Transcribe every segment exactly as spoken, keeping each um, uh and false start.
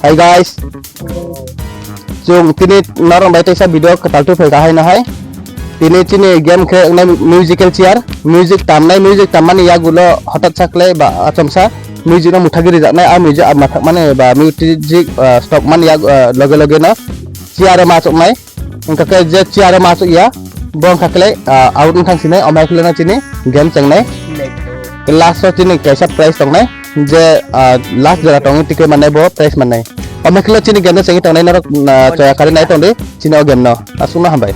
Hi guys. Chwng tini norok bai teisa video kwtal twi phaikha haino hai. Tini chini game khe wngnai musical chair, music tamnai, music tammani yagulo hotat sa khlai ba achomsa music no muthagwi rijaknai, a music a mathakmani ba music, ah, stopmani yak, ah, loge loge no chair o ma achuknai. Wngkha khe je chair o ma achuk ya, bo wngkha khe, ah, out wngthang sinai, omo hai khe no chini game chengnai. Last o chini kaisa prize tongnai, je, ah, last jora tongo tike mannai bo prize mannai. Omo hai khe chini game no chengwi tongnai norok, ah, choya kari nai tongdi chini o game no. Aswkno hambai.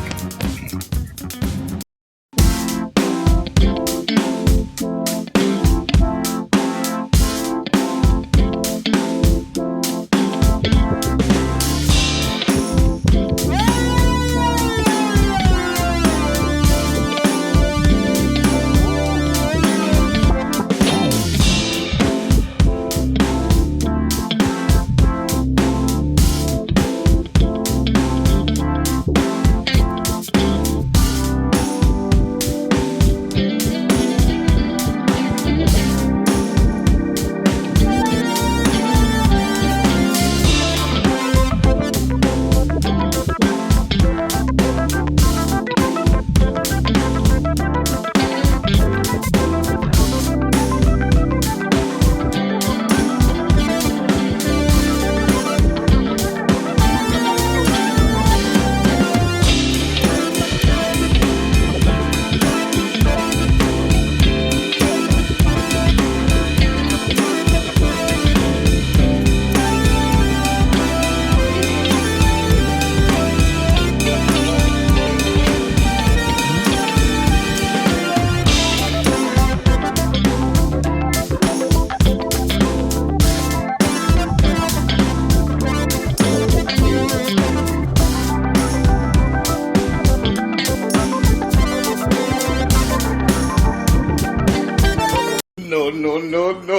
No, no, no, no.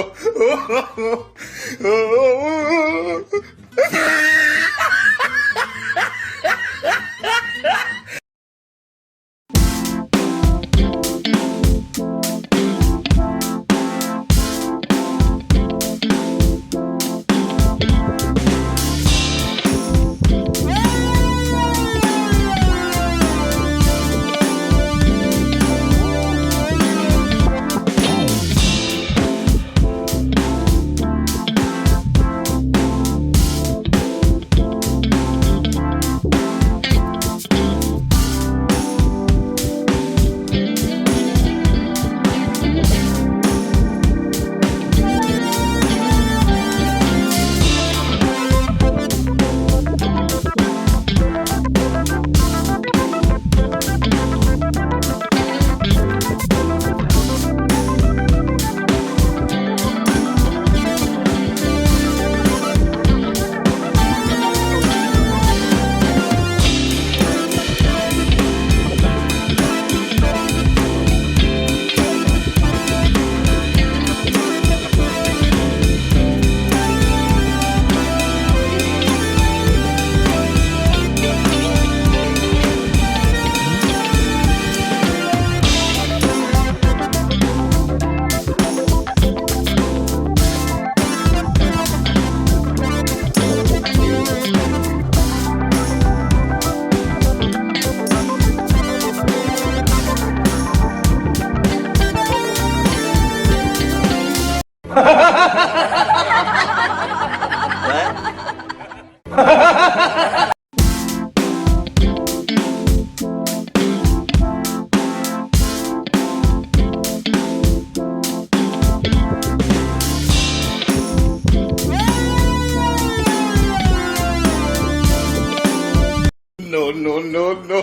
No, no, no, no.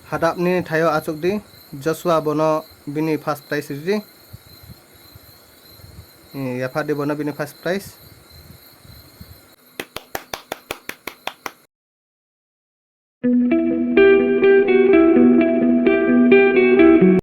Hadapni thaio achukdi, Joshua bono bini first prize ridi. Yaphardi bono bini first prize.